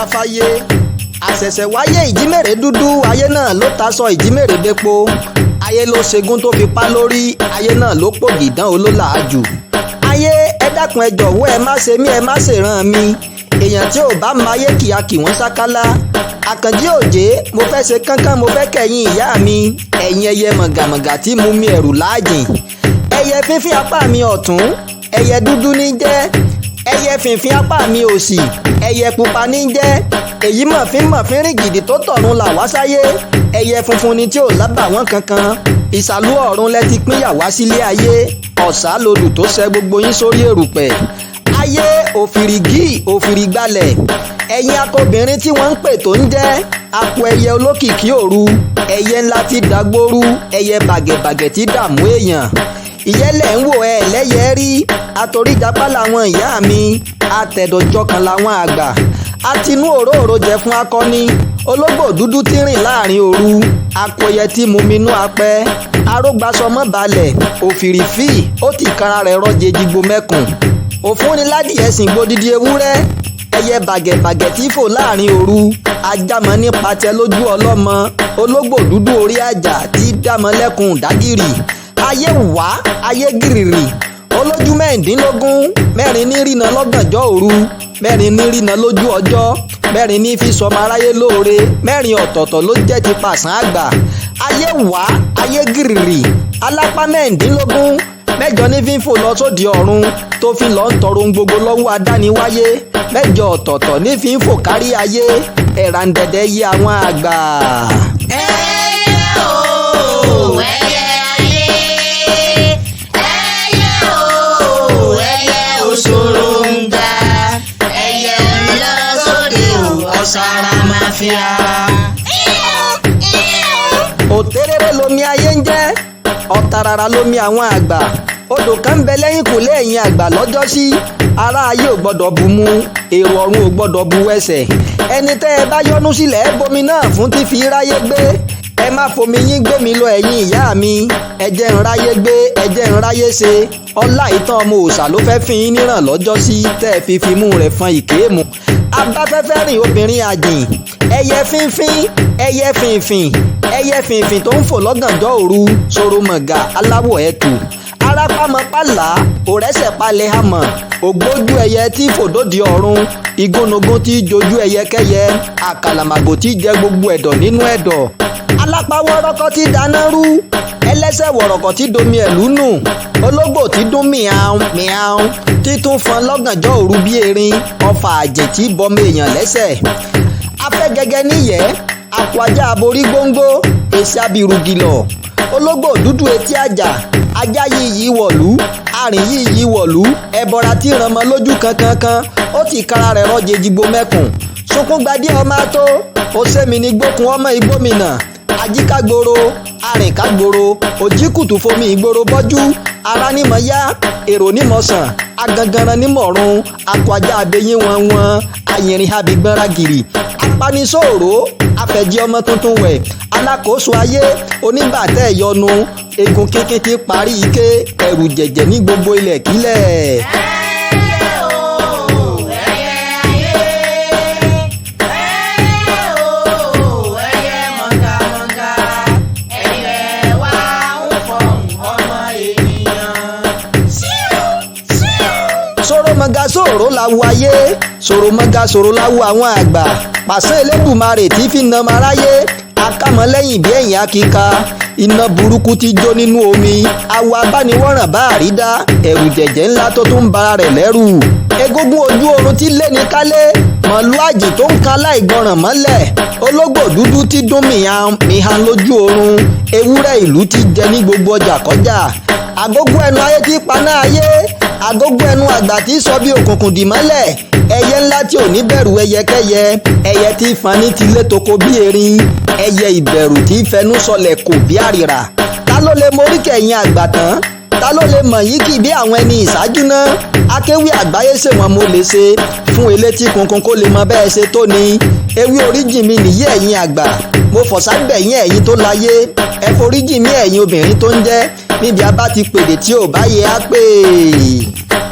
Dífáfáyé àṣẹ̀ṣẹ̀ wáyé. Ìjímèrè dúdú ayé náà ló taṣọ ìjímèrè dépo. Ayé ló ṣẹ́gun tó fi pa lórí. Ayé náà ló pògìdán olólàájú. Ayé, ẹ dákun, ẹ jọ̀wọ́, ẹ má ṣe mí, ẹ má ṣe ràn mí. Èèyàn tí ò bá máyé kìákì wọ́n sákálá. Àkànjí òjé, mo fẹ́ ṣe kánkán, mo fẹ́ kẹ̀yìn ìyá mi. Ẹ̀yin ẹyẹ mọ̀gàmọ̀gà tí mú mi ẹ̀rù láàjìn. Ẹyẹ fínfín apá mi ọ̀tún, ẹyẹ dúdú ní jẹ́. Ẹyẹ fínfín apá mi òsì, ẹyẹ pupa ní jẹ́. Èyí mọ̀fín mọ̀fín rìn gidi tó tọ̀run là wá sáyé. Ẹyẹ funfun ni tí ò lábàwọ́n kankan. Ìsàlú ọ̀run lẹ ti pínyà wá sílé ayé. Ọ̀sà lodù tó ṣẹ gbogbo yín sórí èrùpẹ̀. Ayé òfìrìgì òfìrìgbalẹ̀. Ẹ̀yin akọbìnrin tí wọ́n ń pè tó ń jẹ́ akọ ẹyẹ olókìkí òru, ẹyẹ ńlá tí dàgbóru, ẹyẹ bàgẹ̀bàgẹ̀ tí dààmú èèyàn. Ìyẹ́lẹ̀ ń wò ẹ lẹ́yẹ rí. Àtòríjàpá làwọn ìyá mi, àtẹ̀dọ̀jọ kan làwọn àgbà. Àtinú òróòro jẹ fún akọni. Ológbò dúdú tí rìn láàrin òru, akọyẹ tí muminú apẹ, arógbasọmọ balẹ̀ òfìrìfì, ó ti kara rẹ̀ rọ́jẹ jigbo mẹ́kùn. Òfúnniládìẹ sìn gbódìdí ewúrẹ́. Ẹyẹ bàgẹ̀bàgẹ̀ tí fò láàrin òru, ajámọ̀ nípa tẹ lójú ọlọ́mọ. Ológbò dúdú orí àjà tí dámọ̀ lẹ́kùn dágìrì. Ayé wá, ayé gìrìrì. Olójú 16, mẹ́rin ní rìnà lọ́gànjọ́ òru, mẹ́rin ní rìnà lójú ọjọ́, mẹ́rin ní fi sọmọ aráyé lóore, mẹ́rin ọ̀tọ̀ọ̀tọ̀ ló jẹ́ ti pàṣán àgbà. Ayé wá, ayé gìrìrì. Alápá 16, mẹ́jọ ní fi ń fò lọ sóde ọ̀run tó fi lọ ń tọrọ ohun gbogbo lọ́wọ́ adániwáyé. Mẹ́jọ ọ̀tọ̀ọ̀tọ̀ ní fi ń fò kárí ayé. Ẹ̀ràǹdẹ̀dẹ̀ yí àwọn àgbà. Ẹyẹ o, ẹyẹ ayé, ẹyẹ o, ẹyẹ òṣòròǹgà, ẹyẹ ńlọ sóde o, ọ̀sára máa fi hàn. Òtéréré lomi ayé ń jẹ́, ọ̀tàràrà lomi àwọn àgbà. Odò kan ń bẹ lẹ́yìn kùlé ẹ̀yìn àgbà lọ́jọ́sí. Ará ayé ò gbọ́dọ̀ bu mu, èrò ọ̀run ò gbọ́dọ̀ bu ẹsẹ̀. Ẹni tẹ́ ẹ bá yọ́nú sílẹ̀ ẹ bomi náà fún tí fi ráyé gbé. Ẹ má fomi yín gbé mi lọ, ẹ̀yin ìyá mi. Ẹ jẹ́ ń ráyé gbé, ẹ jẹ́ ń ráyé ṣe. Ọlá ìtàn ọmọ òòṣà ló fẹ́ fi yín níràn lọ́jọ́sí tẹ́ ẹ fi fimú rẹ̀ fan ìkéèmù. Abáfẹ́fẹ́ rìn obìnrin àjìn. Ẹyẹ fínfín, ẹyẹ fìnfìn, ẹyẹ fìnfìn tó ń fò lọ́gànjọ́ òru, soromọ̀gà aláwọ̀ ẹ̀tù, arápámọ́pàlà òrẹ́sẹ̀ palẹ̀ àmọ̀, ògbójú ẹyẹ tí fòdòdì ọ̀run, igúnnugún tí jojú ẹyẹkẹ́yẹ, àkàlàmàgbò tí jẹ gbogbo ẹ̀dọ̀ nínú ẹ̀dọ̀, alápáwọ́rọ́kọ́ tí dáná rú, ẹlẹ́sẹ̀ wọ̀rọ̀kọ̀ tí domi ẹ̀lú nù, ológbò tí dún mìíràn mìíràn, títún fọn lọ́gànjọ́ òru bí erin, ọfà àjìn tí bọmọ èèyàn lẹ́sẹ̀, afẹ́gẹ́gẹ́ níyẹ́, àpò ajá aborí góńgó, èsì abirùgìlọ̀, ológbò dúdú etí àjà, ajá yìí wọ̀lú, arìn yìí wọ̀lú, ẹbọra tí ìrànmọ́ lójú kankankan, ó ti kára rẹ̀ rọ́jẹ jigbo mẹ́kùn. Sunkúngbadé ọmọ ató ó sẹ́mi ní gbókun ọmọ igbómìnà, ajíkágboro, arìnkágboro, òjìkùtù fomi ìgboro bọ́jú. Ara nímọ̀ yá, èrò nímọ̀ sàn, aganganran nímọ̀run, akọ ajá abẹyín wọn wọn, ayìnrìn abigbọ́nra gìrì, apanisóòró, afẹ̀jẹ́ ọmọ tuntun wẹ̀, alákòóso ayé, oníbàtẹ́ ìyọnu, egun kínkín ti parí ike, ẹ̀rù jẹ̀jẹ̀ ní gbogbo ilẹ̀ kílẹ̀. Ẹyẹ o, ẹyẹ ayé, ẹyẹ o, ẹyẹ mọ̀ngàmọ̀ngà, ẹyẹ wa ń fọ̀hún ọmọ ènìyàn. Sòròmọ̀gà sòrò láwo ayé, sòròmọ̀gà sòrò láwo àwọn àgbà. Pàṣẹ Elédùmarè tí fi nà máráyé, akámọ́lẹ́yìn bí ẹ̀yìn akíka, iná burúkú ti jó nínú omi, awọ abániwọ̀ràn bá àrídá, ẹ̀rù jẹ̀jẹ̀ ńlá tó tún ń bara rẹ̀ lẹ́rù, egungun ojú oorun tí lé ní kálé, mọ̀lú àjì tó ń kan aláìgbọràn mọ́lẹ̀, ológbò dúdú tí dún mìhàn mìhàn lójú oorun, ewúrẹ́ ìlú ti jẹ ní gbogbo ọjà kọjá, àgógó ẹnu ayé tí paná ayé, àgógó ẹnu àgbà tí sọ bí òkùnkùn dì mọ́lẹ̀, ẹyẹ ńlá tí ò ní bẹ̀rù ẹyẹkẹ́yẹ, ẹyẹ tí fani ti lé toko bí erin, ẹyẹ ìbẹ̀rù tí fẹnu sọlẹ̀ kò bí àrìrà. Ta ló lè morí kẹ̀yìn àgbà tán? Ta ló lè mọ̀ yìí kì bí àwọn ẹni ìṣáájú náà? Akéwì àgbáyé ṣèwọ̀n mo lè ṣe fún elétí kunkun kó lè mọ bẹ́ẹ̀ ṣe tó ni. Ewé oríjì mi nìyí, ẹ̀yin àgbà. Mo fọ̀ságbẹ̀yìn ẹ̀yin tó láyé. Ẹ foríjì mí, ẹ̀yin obìnrin tó ń jẹ́ níbi a bá ti pèdè tí ò bá yẹ á pè é.